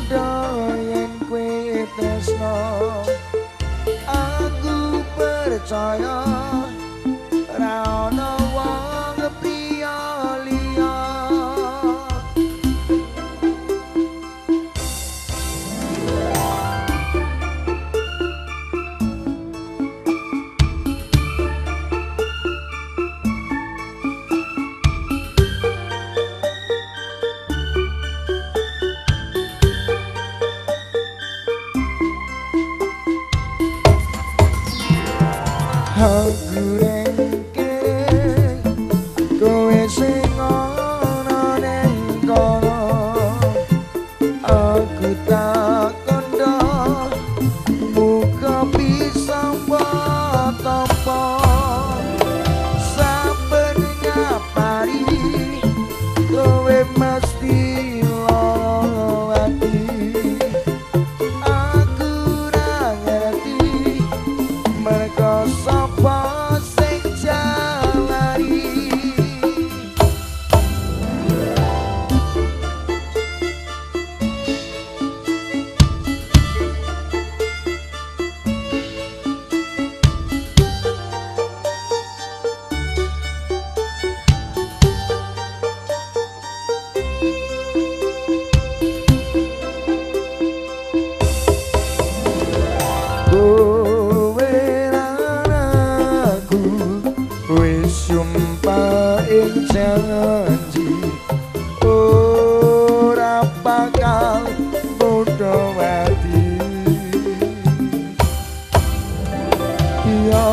kandha yen kowe tresno, aku percaya ra ono wong priya liya. Aku rengkere kowe sing ana ning kono, aku tak kandha muga bisa tampa. Saben nyapari kowe mesti lara ati, aku ra ngerti mergo sapa sing jalari. Kowe lan aku wis sumpah ing janji, ora bakal bodho ati. Ya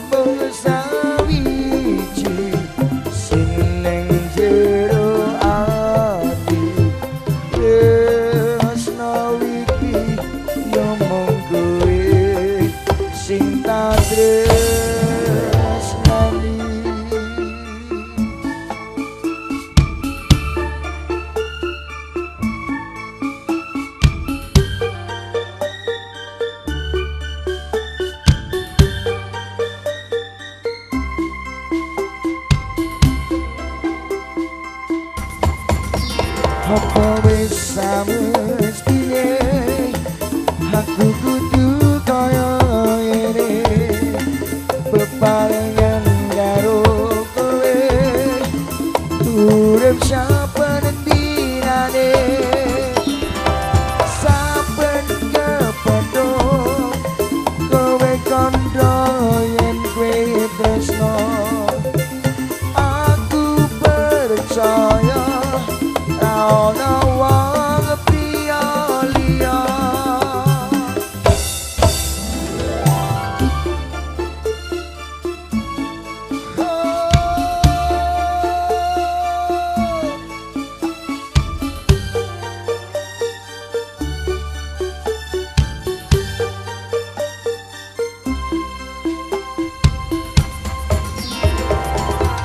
mung sawiji sing ning jero ati, tresno iki ya mung kowe sing tak tresnani. Apa wis samestine aku kudu kaya ngene, bebarengan karo kowe urip saben dinane. Saben kepethuk kowe kandha yen kowe tresno, aku percaya ra ono wong priya liya.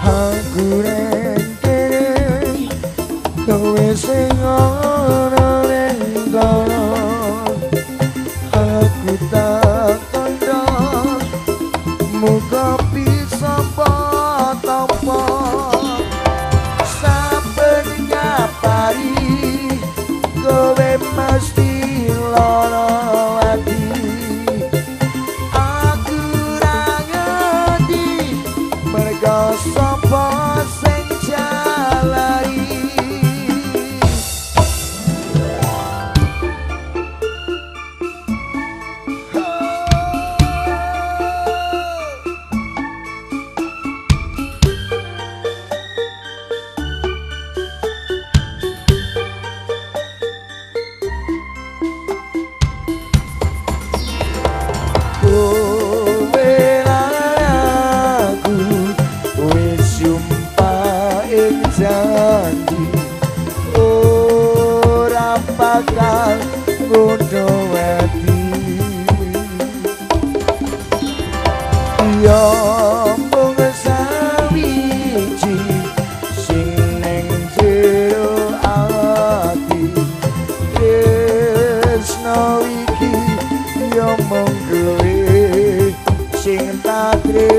Aku rengkere kowe sing ana ning kono, aku tak kandha muga bisa tampa. Saben nyapari kowe mesti lara ati, aku ra ngerti mergo sapa sing jalari. Kowe lan aku wis sumpah ing janji, ora bakal nggodho ati. Ya mung sawiji sing ning jero ati, tresno iki ya mung kowe sing tak tresnani.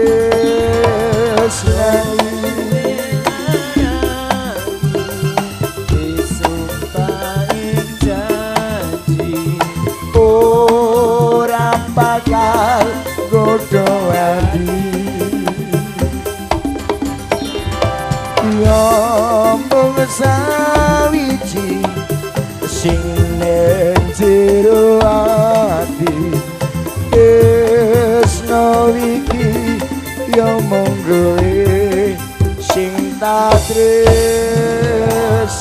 Disumpah ing janji. neng jero ati. Tresno iki ya mung kowe sing tak tresnani.